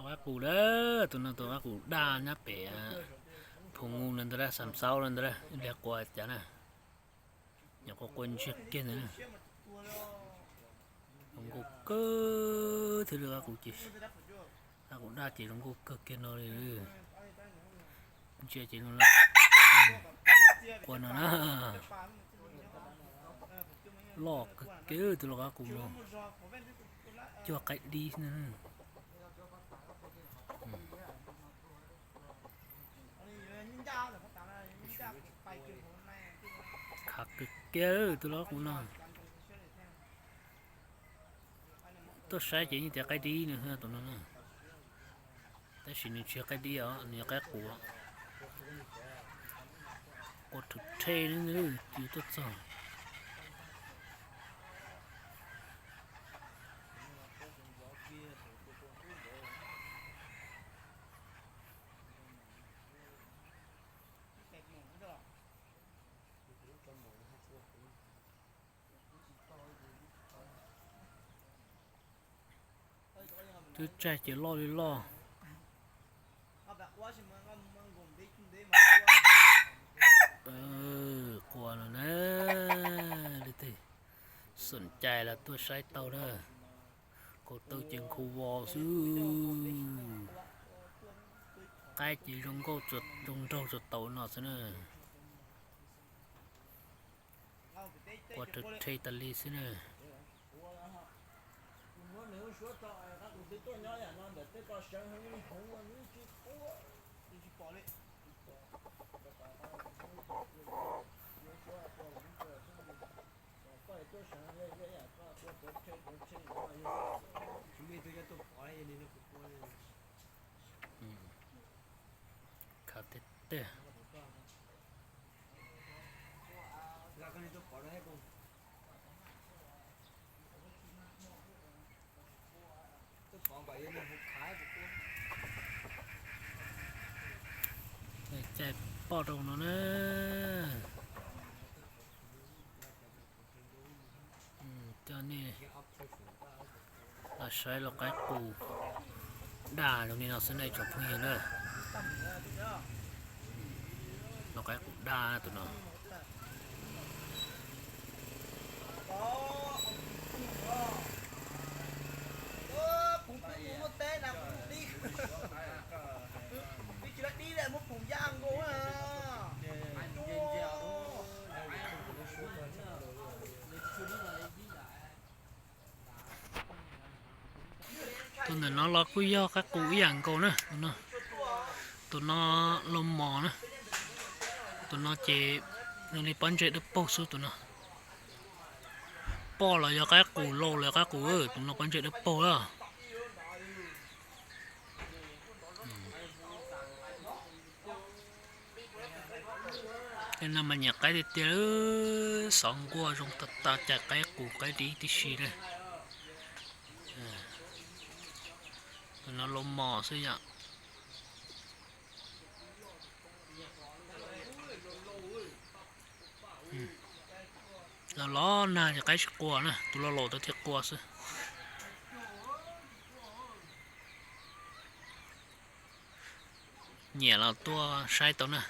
Qab qus na, tus no tus qab qus daj nyob pem Phu Ngu no ntag, Xam Xaub no ntag, ib pliag qua cas na. Nyuam qhuav qua ntsiag kiag ntawd. Zoo nkauj kawg thiab li qab qus ces, qab qus daj ces zoo nkauj kawg kiag no li. Ntsia ces qua no na, loj kawg kiag tus lau qab qus no, cuag qaib dib na. Khav kawg kiag tus lau qab qus no. Tuaj saib ces yeej tias qaib dib no tus no na, tab sis nws tsis yog qaib dib os, nws yog qaib qus. Qua rhwv rhe li yus tuaj txog. Twb tsaig ces loj li loj. Qua no na, leej twg xom cai los tuaj saib tau na. Kaus taw ces nkhaus vos xwb. Qaib ces zoo nkauj, zoo nraug tsuas taus no xwb na. Qua rhwv rhe tas li xwb na. Khav tiag tiag. Caij poj rau no na. Coj nej los saib lau qaib qus daj zoo li no xwb nej tsoom phooj ywg na. Lau qaib qus daj tus no. Tus ntawm no los kuj yog qaib qus ib yam nkaus na. Tus no los mos na. Tus no ces zoo li pob ntseg dawb paug xwb tus no. Poj los yog qaib qus, laus los yog qaib qus, tus no pob ntseg dawb paug lawm. Tej no mas nyiam qaib tiag tiag, xov nquaj zoo tag tag, cais qaib qus qaib dib tib si na. Tus no los mos xwb yom. Los los nag ces qaib tsis qua na, tus los laus tau thiaj qua xwb. Nyiam los tuaj saib tau na.